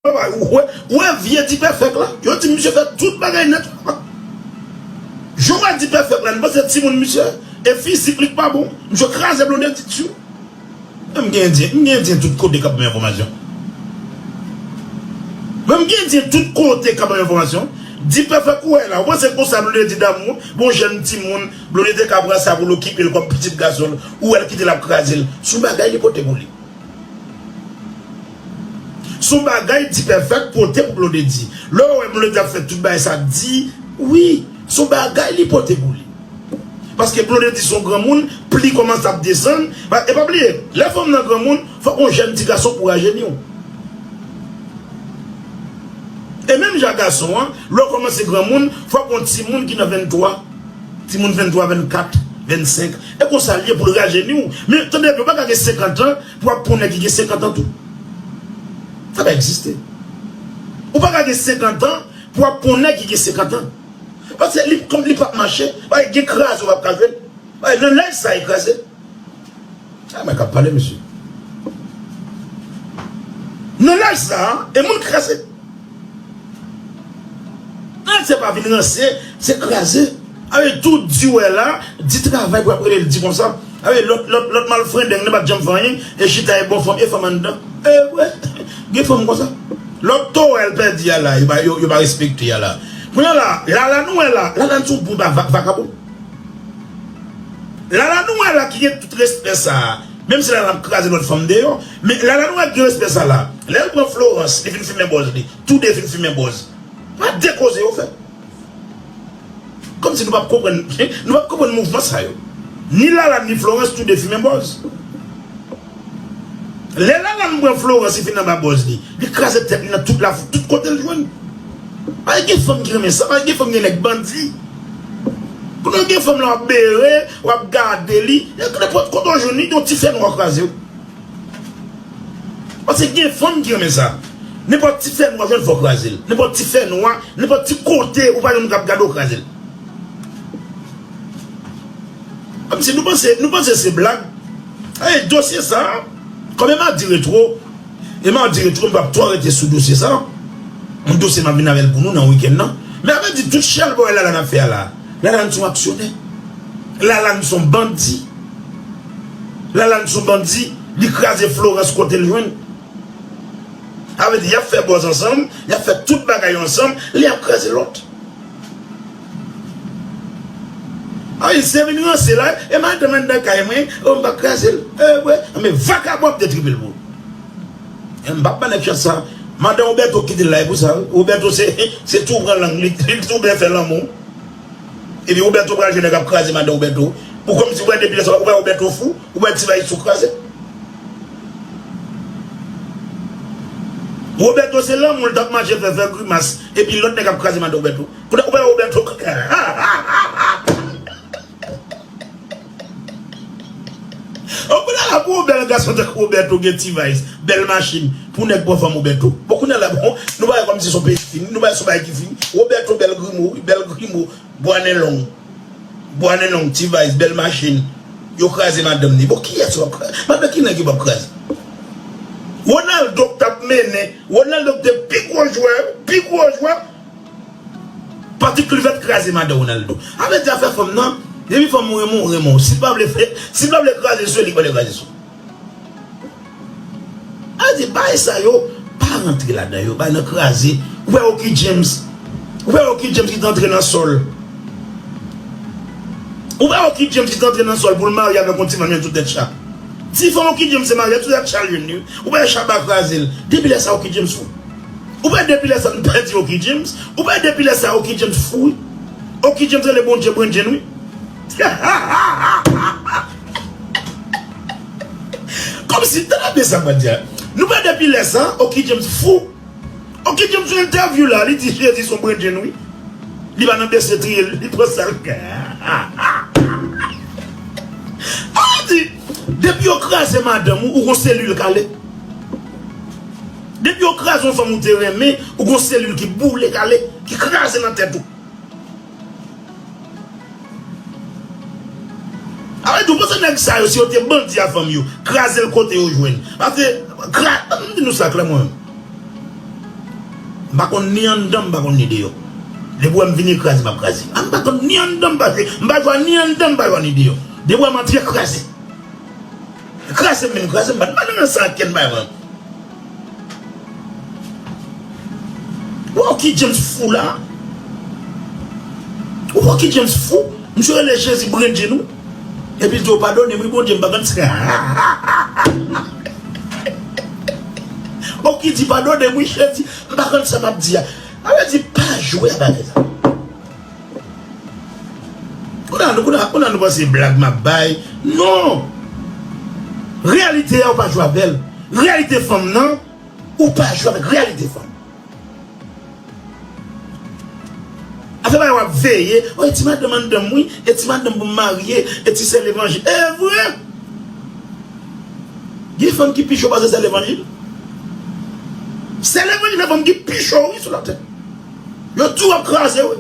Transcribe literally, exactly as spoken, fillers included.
Ou wè, ou wè vye Dipèfèk la? Yo di misye fè tout bagay nèt. Jan w wè Dipèfèk la, n panse timoun misye. E fizik li k pa bon. Misye kraze Blondedy tou. Men m gen endyen, m gen endyen tout kote k ap ban m enfòmasyon. Men m gen endyen tout kote k ap ban m enfòmasyon. Dipèfèk ou wè la, ou panse konsa Blondedy damou, bon jèn timoun, Blondedy te ka pran sa pou l okipe l kòm pitit gason l, ou wè l kite l ap kraze l. Se yon bagay li pote pou li. Se yon bagay Dipèfèk pote pou Blondedy. Lè w wè Blondedy ap fè tout bagay sa di, wi, se yon bagay li pote pou li. Paske Blondedy se yon granmoun, pli kòmanse ap desann. Pa- E pa bliye, lè fanm nan granmoun, fòk yon jèn ti gason pou rajeuni w. E menm jan gason an, lè w kòmanse granmoun, fòk yon timoun ki nan venntwa, timoun venntwa, vennkat, vennsenk. E konsa l ye pou l rajeuni w. Men tande byen, ou pa ka gen senkant an pou w ap pran yon nèg ki gen senkant an tou. Sa pa egziste. Ou pa ka gen senkant an pou w ap pran yon nèg ki gen senkant an. Paske li, kòm li p ap mache, paske gen kraze w p ap ka jwenn. Paske nan laj sa, li kraze. A, mwen k ap pale, mesye. Nan laj sa, e moun kraze. Nan laj sa, pa vin ranse, se kraze. Awe, tou di wè la, di travay pou ap rele l di konsa. Awe, lòt, lòt, lòt malfrendeng nan pa t janm fè anyen, e chita e bon fanm, e fanm anndan. E vre, gen fanm konsa. Lòt to wè l pèdi a la, yo pa, yo, yo pa respekte a la. Kounye a la, Lalane ou wè la, Lalane se yon bon va- vakabon. Lalane ou wè la ki gen tout respè sa a. Menm si Lalane ap kraze lòt fanm deyò, men Lalane ou wè ki gen respè sa la. Lè l pran Florence, li fin fimen bòz li. Tou de fin fimen bòz. Pa de koze yo fè. Kòmsi nou p ap konprann, nou p ap konprann mouvman sa yo. Ni Lalane ni Florence tou de fimen bòz. Lè Lalane pran Florence, li fin anba bòz li. Li kraze tèt li nan tout la, tout kote l jwenn. Pa gen fanm ki renmen sa, pa gen fanm ki gen nèg bandi. Kounye a gen fanm la w ap bere, w ap gade li. E nenpòt kote w jwenn li, yon ti fè nwa kraze w. Paske gen fanm ki renmen sa. Nenpòt ti fè nwa jwenn fò w kraze l. Nenpòt ti fè nwa, nenpòt ti kote ou pa jwenn moun k ap gade w kraze l. Kòmsi nou panse, nou panse se blag. Ey, dosye sa, kòm e madi retwo, e madi retwo, m p ap twò rete sou dosye sa. Yon dosye m ap vin avè l pou nou nan wikenn nan. Men sa vle di tout chalbòy Lalane ap fè a la. Lalane se yon aksyonè. Lalane se yon bandi. Lalane se yon bandi. Li kraze Florence kote l jwenn. Sa vle di, y ap fè bòz ansanm, y ap fè tout bagay yo ansanm, li ap kraze lòt. A wi, se vin ranse la, e madanm anndan kay mwen, o, m pa kraze l. E, vre, men vakabon ap detripe l pou ou. E m p ap ba nèg chans sa. Madan Roberto kite l la, e pou sa, wi. Roberto se, se tou pran lang, li, li tou byen fè lanmou. Epi Roberto pral jwenn nèg ap kraze madan Roberto. Ou kòmsi ou wè depi lè sa, ou wè Roberto fou, ou wè T-Vice sou kraze. Roberto se lanmou l t ap mache fè, fè grimas, epi lòt nèg ap kraze madan Roberto. Kounye a, ou wè Roberto. O, kounye a la, pou yon bèl gason tankou Roberto gen T-Vice, bèl machin, pou nèg pran fanm Roberto. Bon, kounye a la, bon, nou pa wè kòmsi se yon peyi ki fini, nou pa wè se yon bagay ki fini. Roberto bèl grimo, wi, bèl grimo. Bwa nen long. Bwa nen long, T-Vice, bèl machin. Yo kraze madanm ni. Bon, kiyès w ap kraze? Madanm ki nèg yo p ap kraze? Ronaldo k t ap mennen. Ronaldo ki te pi gwo jwè, pi gwo jwè. Patrick Kluivert kraze madan Ronaldo. Sa vle di afè fanm nan, depi fanm ou renmen, ou renmen w. Si l pa vle fè, si l pa vle kraze sou li, li pa vle kraze sou. Sa vle di, bagay sa yo, pa rantre ladan yo, bay nan kraze. Ou wè Oky James. Ou wè Oky James ki t antre nan sòl. Ou wè Oky James ki t antre nan sòl pou l marye avèk yon ti fanm, jwenn sou tèt cha. Ti fanm Oky James se marye sou tèt cha l jwenn li. Ou wè Shabba kraze l. Depi lè sa Oky James fou. Ou wè depi lè sa n pèdi Oky James. Ou wè depi lè sa Oky James fou, wi. Oky James rele Bondye Brendjen, wi. Kòmsi, tande byen sa m pral di a. Nou wè depi lè sa, Oky James fou. Oky James yon entèvyou la, li di Jezi se yon Brendjen, wi. Li pa nan bese triye l, li pran sa l ka. Sa vle di, depi yo kraze madanm ou, ou gon selil k ale. Depi yo kraze yon fanm ou te renmen, ou gon selil ki boule k ale, ki kraze nan tèt ou. Sa vle di, ou panse nèg sa yo, si yo te bandi a fanm yo, kraze l kote yo jwenn. Paske, kra-, m di nou sa klè mwen menm. M pa konn ni anndan, m pa konn ni deyò. Depi w wè m vini kraze, m ap kraze. A, m pa konn ni anndan, m pa jwe, m pa jwe ni anndan, m pa jwe ni deyò. Depi w wè m antre, kraze. Kraze m vin kraze, m pa t mande nan sa kenn bagay. Ou wè ki James fou la? Ou wè ki James fou? Misye rele Jezi brenn jenou. Epi l di w padone m wi Bondye, m pa konn sa. Ou ki di padone m wi Jezi, m pa konn sa m ap di a. Sa vle di pa jwe a bagay sa. Kounye a nou, kounye a, kounye a nou panse blag m ap bay. Non! Reyalite a ou pa jwe avè l. Reyalite fanm nan, ou pa jwe avèk reyalite fanm. Afè bagay w ap veye, o, e ti madanm anndan m wi, e ti madanm pou m marye, e ti sè levanjil. E vre! Gen fanm ki pi cho pase sè levanjil. Sè levanjil se fanm ki pi cho wi sou latè. Yo tou ap kraze wi.